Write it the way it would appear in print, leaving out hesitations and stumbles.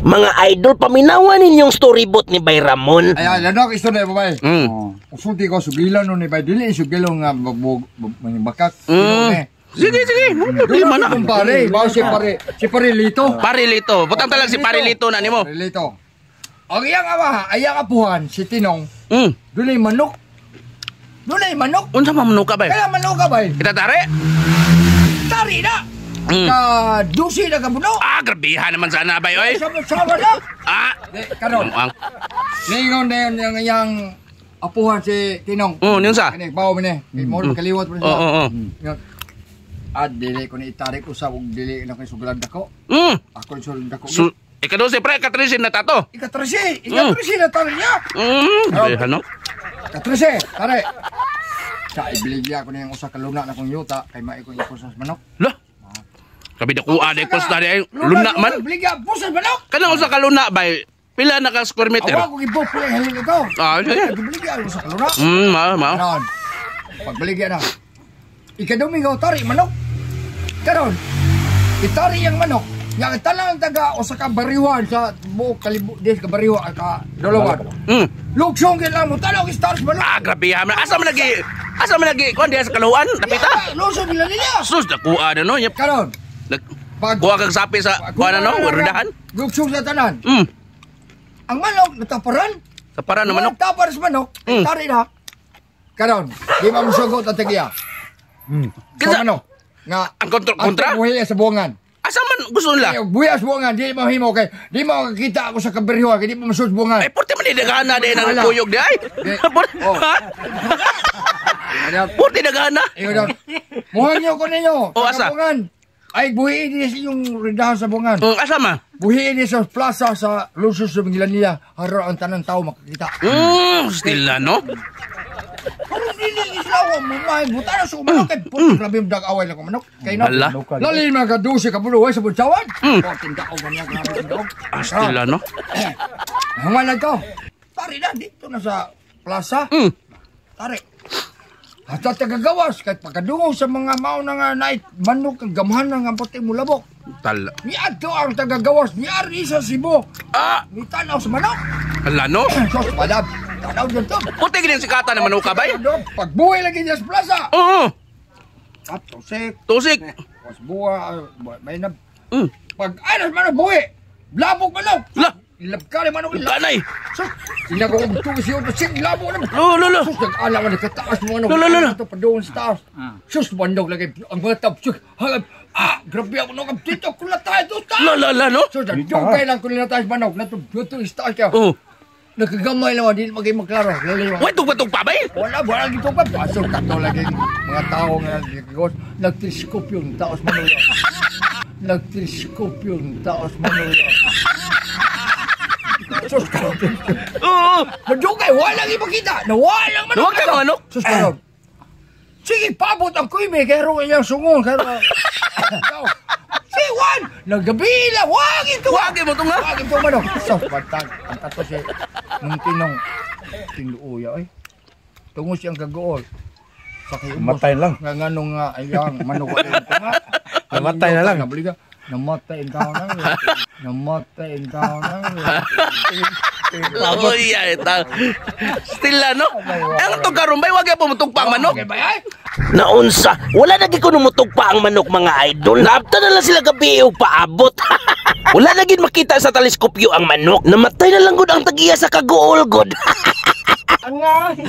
Mga idol, paminawa ninyong storybot ni Bay Ramon. Ay, ay, ano istorya babay? Mm. Usulti ko sugilan no ni bay, dili sugilon nga bakak. Sige, sige. Ano problema na? Kumpare, ba si pare, si Parilito. Parilito. Butang talag si Parilito na nimo. Parilito. Ang iyang ama, ayang apuhan si Tinong. Dunay manok. Dunay manok. Unsa man manok ka bay? Kaya manok ka bay. Kita tari? Tari na. Ka dusi na kabuno. Ah, grabehan naman sana bay oy. Sama-sama na. Ah. Di, karon. Ang Ningon na yun yung iyang apuhan si Tinong. Oh, niyon sa? Kani bawo mi ni. Kay mo kaliwat mo Oo, oo, oo. Yun. Ah, dili ko ni itarik usab og dili na kay sugalan dako. Ako sugalan dako. Su ika-12 pre, ika-13 na tato. Ika-13, ika-13 na tari niya. Grabehan no. Ika-13, tari. Sa ibiligya ko na yung usa ka luna na kong yuta kay maiko yung pusas manok. Lah. Kabi dakuha day posta day luna man. Ibiligya pusas manok. Kanang usa ka luna bay. Pila na ka square meter? Awa ko gibok pala halin ito. Ah, sige. Ibiligya usa ka luna. Ma, ma. Karon. Pagbaligya na. Ikadomingo tari manok. Karon. Itari yang manok. Yang talang taga usa ka bariwan sa buok kalibu des ka bariwan ka dalawan. Luksong gid lang mo tanaw stars manok. Ah, grabehan man. Asa man lagi? Asa man lagi? Kuan diha sa kaluan, napita? Luksong nila nila. Sus, dakuha na no. Yep. Karon. Pag Kuha kag sapi sa kuan na no, werdahan. Luksong sa tanan. Ang manok nataparan. Taparan na manok. Tapar sa manok. Tari na. Karon, di ba musugot ang tagiya? Kinsa Sa manok. Nga ang kontra kontra? Ang buhi sa buwangan. Asa man gusto nila? Ay, buhi sa buwangan, di mahimo kay di mo makakita ako sa kaberhuan kay di mo masud buwangan. Ay, porte man dagana din ang Wala. kuyog di ay. Di. Oh. Ha? Porte dagana. Ingon daw. Muhangyo ko ninyo. Oh, asa? Sa buwangan. Ay, buhiin din sa inyong rindahan sa buwangan. Asa ma? Buhiin din sa plaza sa Luzon sa Manila. Haron ang tanang tao makakita. Still na no. Pero dili islawa mo may buta na sa manok kay puto grabe yung dag-away lang ko manok. Kay no. Hala. Lali mga kadusi ka bulo sa bunsawan. Puting daog man niya grabe ang daog. Ah, still na no. Hangalan ko. Tari na dito na sa plaza. Tari. Hasta tagagawas kahit pagkadungog sa mga mao na nga night manok ang gamhan na nga puti mo labok. Tal. Niadto ang tagagawas niari sa Cebu. Ah, Nitanaw sa manok. hala no. Sus, madam. Tanaw dyan to. Puti gid sikata na manok ka bay. Pagbuhay lagi niya sa plaza. Oo. At tusik. Tusik. Pas buwa, may na. Pag anas manok buhi. Labok manok. Lah, Ilab ka ni manok. Ilab. kanay. Sus, ina ko kung tuwis yun. Tusik, labo na. Lo lo lo. Sus, nag-ala ka, nagkataas mo ano. Lo, lo, lo, lo. Ito pa doon sa taas. Sus, bandog lagi. Ang mga tab. Sus, halap. Ah, grabe ako nung dito. Kula tayo doon sa taas. Lo lo lo no. Sus, nagdugay lang ko nila tayo sa manok. Nato, dito sa taas ka. Oh. Nagkagamay lang, di maging maklaro. Lali, Way tugpa-tugpa bay. Wala, wala gito pa. Pasok ka to lagi mga tao nga nagkikos. Nagteleskopyo yung taos manuyo. Nagteleskopyo yung taos manuyo. Sus, karon. Oo. Nadugay, wala ipakita. Nawala manok. Nawag ka manok? Sus, karon. Sige, pabot ang kuimi. Kaya ro inyong sungon. Kaya ro. Si Juan! Nagabila! Wag ito! Wag mo tunga. Wag ito manok. Sus, bantag. Ang tato si nung tinong tinuuya ay. Tungo siyang kagool. Sa kay ubos. Matay lang. Nga nganong nga ayang manok ay ito nga. Namatay na lang. Nabaliga. Namatay ang tao na. Namatay ang tao na. Oy, ay ta. Still na no. Ang tugkaron bay wag po mutugpa ang manok. Okay ba ay? Naunsa, wala na gid ko numutugpa ang manok mga idol. Naabta na lang sila gabi og paabot. Wala na gid makita sa teleskopyo ang manok. Namatay na lang gud ang tagiya sa kaguol gud. Angay.